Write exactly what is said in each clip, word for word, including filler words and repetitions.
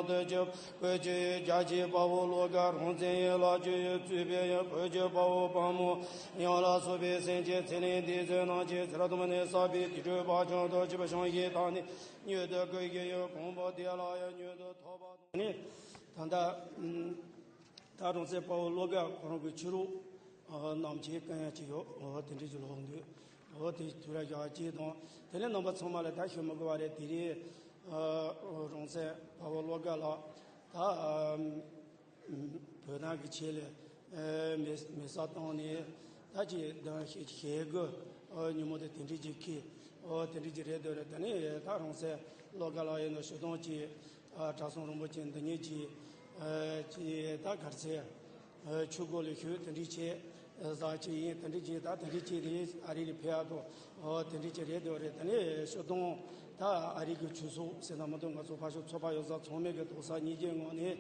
དུ་གྱུར། བོད་ཀྱི་རྒྱལ་གཅེས་དཔའ་བོ་བློ་དགའ་རང་བཙན་ཡན་ལག་བཅུ་ཡི་གཙོས་པའི་བོད་ཀྱི་དཔའ་བོ་དཔའ་མོ་ཡོངས་ལ་སོགས་པའི་སེམས་ཅན་ཚེ་རིང་བདེ་ཚེ་རྣམས་ཀྱི་ཚེ་རབས་ཐོག་ནས་བསགས་པའི་དུས་དྲུག་བག་ཆགས་དང་བཅས་པ་བྱང་ཞིང་དག་ནས་མྱུར་དུ་སྐུ་གཤེགས་ཡོད། གོང་འཕེལ་དེ་ལ་ཡང་མྱུར་དུ་ཐོབ་པ་དང་། ནི་ད་ལྟ་ད་རང་བཙན་དཔའ་བོ་བློ་དགའ་ཁོ་རང་གི་ཕྱི་རོལ་རྣམ་མཁྱེན་བསྐང་ཡག་ཅིག་ཡོད། འོ་དེ་འདྲ་ཅིག་ལོག་འདུག་འོ་དེ་དུས་ར་རྒྱག་ཅིག་དང་དེ་ནས་རྣམ་པ་ཚང་མ་ལ་ད་ཞུ་མི་དགོས་པ་རེད། དེ་རིང་རང་བཙན་དཔའ་བོ་བློ་དགའ་ལགས་ད་བོད་དོན་གྱི་ཆེད་ལ་མེ་མེ་སྲེག་བཏང་ནས་ད་ཅིག་གདོང་ཞེ་ཞེ་དགུ་ཉིན་མོ་དེ་དེ་འདྲ་ཅིག་འཁེལ། འོ་དེ་འདྲ་ཅིག་རེད་འདུག་རེད། དེ་ནས་ད་རང་བཙན་བློ་དགའ་ལགས་ཡིན་ན་ཞུ་སྟངས་ཅིག་ཨ་གྲྭ་ཚང་རིན་པོ་ཆེ་འདི་ཉིད་ཀྱིས་ཨ་ཀྱིས་ད་ག་རེ་ཟེར། ཨ་ཆོས་སྒོ་ལས་ཞུགས་དེ་འདྲ་བྱས། ཨ་བཟའ་ཅིག་ཡིན་དེ་འདྲ་བྱས། ད་དེ་འདྲ་བྱས་དེ་ཨ་རི་ལ་ཕེབས་ཡག་དང་ཨོ་དེ་འདྲ་བྱས་རེད་འདུག་རེད། དེ་ནས་ཞུ་དང་ད་ཨ་རི་གི་ཆོས་ཚོགས་ཟེར་ན་མི་འདུག་ང་ཚོ་ཕར་ཕྱོགས་ཚོགས་པ་ཡོད་ས་ཚང་མས་གི་རྡོག་རྩ་གཉིས་ཀྱི་ངང་ནས་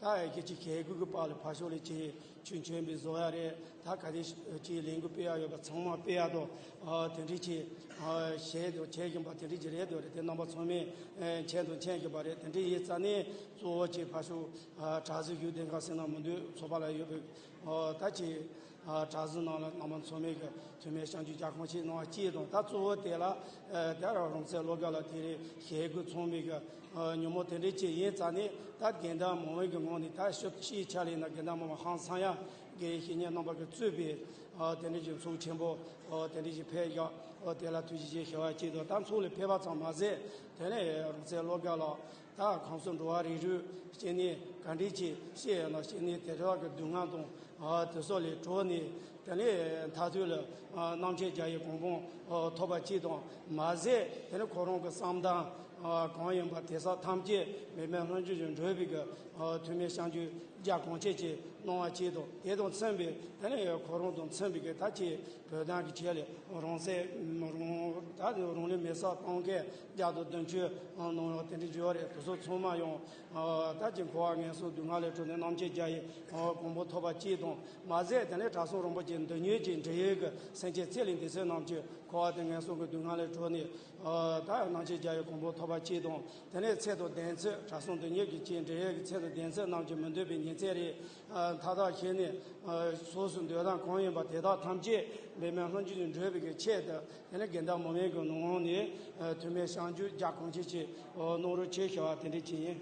ད་ཨ་ཀྱི་ཅིག་ཁེ་གུ་གི་བར་ལ་ཕར་ཕྱོགས་ལ་ཅིག་ཆོས་མཆོད་འབུལ་བཟོ་ཡག་རེད། ད་ག་དེ་ཅིག་ལས་འགུལ་སྤེལ་ཡག་ཡོད་པ་ཚང་མ་སྤེལ་ཡག་དང་ཨོ་དེ་འདྲ་བྱས། ཨ་བྱས་དང་བྱེད་བཞིན་པ་དེ་འདྲ་ཅིག་རེད་འདུག་རེད། དེ་རྣམ་པ་ཚང་མས་ཨ་མཁྱེན་དང་མཁྱེན་བཞིན་པ་རེད། དེ་འདྲ་ཡིན་ཙང་ནས་གཙོ་བོ་ཅིག་ཕར་ཕྱོགས་ཨ་གྲྭ་ཚང་བཞུགས་སྡོད་སྒང་ཟེར་ན་མི་འདུག་ཚོགས་པ་ལ་ཡོད་པའི་ཨ་ད་ཅིག་ཨ་གྲྭ་ཚང་ནང་ལ་རྣམ་པ་ཚང་མས་གི་ཐུགས་སྨོན་བྱང་ཆུབ་རྒྱ་གང་ཆེ་གནང་བ་ཅིག་དང་། ད་གཙོ་བོ་དེ་ལ་ཨ་དེ་རང་རང་བཙན་བློ་དགའ་ལགས་དེ་རིང་ཞེ་དགུ་ཚང་མས་གི་ཨ་ཉིན་མོ་དེ་འདྲ་ཅིག་ཡིན་ཙང་ནས་ད་དགེ་འདུན་མང་བོའི་གི་ངང་ནས་ད་ཞུ་ཤེས་ཆ་ལས་ན་དགེ་འདུན་མང་བོ་ཧང་སང་ཡག་དགེ་བཤེས་གཉེན་རྣམ་པ་གིས་གཙོས་པའི་ཨ་དེ་འདྲ་ཅིག་ཚོགས་ཆེན་པོ་ཨ་དེ་འདྲ་ཅིག་ཕེབས་ཡག་ཨ་དེ་ལ་ཐུགས་རྗེ་ཆེ་ཞུ་བ་ཅིག་དང་། ད་ཚོགས་ལ་ཕེབས་པ་ཙམ་མ་ཟད་དེ་ནས་རང་བཙན་བློ་དགའ་ལགས་ད་གོང་ས་འགྲོ་བ་རིགས་དྲུག་སྐྱེ་གནས་ག་འདྲ་ཅིག་སྐྱེས་ཡོད་ན་སྐྱེ་གནས་དེ་དག་གི་སྡུག་བསྔལ་དང་ཨ་དེ་སོགས་ལས་གྲོལ་ནས་དེ་ནས་མཐར་ཐུག་ལ་ཨ་རྣམ་མཁྱེན་རྒྱལ་བའི་གོ་འཕང་ཨ་ཐོབ་པ་ཅིག་དང་མ་ཟད། དེ་ནས་ཁོ་རང་གི་བསམ་གཏན་ཨ་གང་ཡིན་པ་དེ་དག་ཐམས་ཅད་མིག་དམར་ལྷུན་གྱིས་འགྲུབ་པའི་གི་ཨ་ཐུགས་སྨོན་བྱང་ཆུབ་རྒྱ་གང་ཆེ་ཅིག་གནང་བ་ཅིག་དང་། དེ་དང་མཚུངས་པའི་དེ་ནས་ཁོ་རང་དང་མཚུངས་པའི་གི་ད་ཅིག་བོད་དོན་གྱི་ཆེད་ལ་རང་བཙན་རང་ད་རང་ལུས་མེ་སྲེག་བཏང་མཁན་བརྒྱ་དང་བདུན་ཅུ་གནང་ཡག་དེ་འདྲ་འབྱོར་བ་རེད། དེ་ཚོ་ཚང་མ་ཡང་ད་ཅིག་འཁོར་བ་ངན་སོང་སྡུག་བསྔལ་ལས་གྲོལ་ནས་རྣམ་མཁྱེན་རྒྱལ་བའི་གོ་འཕང་ཐོབ་པ་ཅིག་དང་མ་ཟད། དེ་ནས་གྲྭ་ཚང་རིན་པོ་ཆེ་འདི་ཉིད་ཀྱི་འབྲེལ་ཡོད་ཀྱི་སེམས་ཅན་ཚེ་ལས་འདས་ཚད་རྣམས་ཀྱི་འཁོར་བ་དང་ངན་སོང་གི་སྡུག་བསྔལ་ལས་གྲོལ་ནས་ད་རྣམ་མཁྱེན་རྒྱལ་བའི་གོ་འཕང་ཐོབ་པ་ཅིག་དང་། དེ་ནས་ཚེ་དང་ལྡན་ཚད་གྲྭ་ཚང་འདི་ཉིད་ཀྱི་ཅིག་འབྲེལ་ཡོད་ཀྱི་ཚེ་དང་ལྡན་ཚད་རྣམས་ཀྱི་མི་འདོད་པའི་ཉིན་མཚན་རེ་མཐའ་དག་ཞི་ནས་སོ་སོའི་འདོད་དོན་གང་ཡིན་པ་དེ་དག་ཐམས་ཅད་མིག་དམར་ལྷུན་གྱིས་འགྲུབ་པའི་གི་ཆེད་དུ། དེ་ནས་དགེ་འདུན་མང་བོའི་གི་ངང་ནས་ཐུགས་སྨོན་བྱང་ཆུབ་རྒྱ་གང་ཆེ་ཅིག་གནང་རོགས་བྱེད་ཞུ་བ་དེ་འདྲ་ཅིག་ཡིན།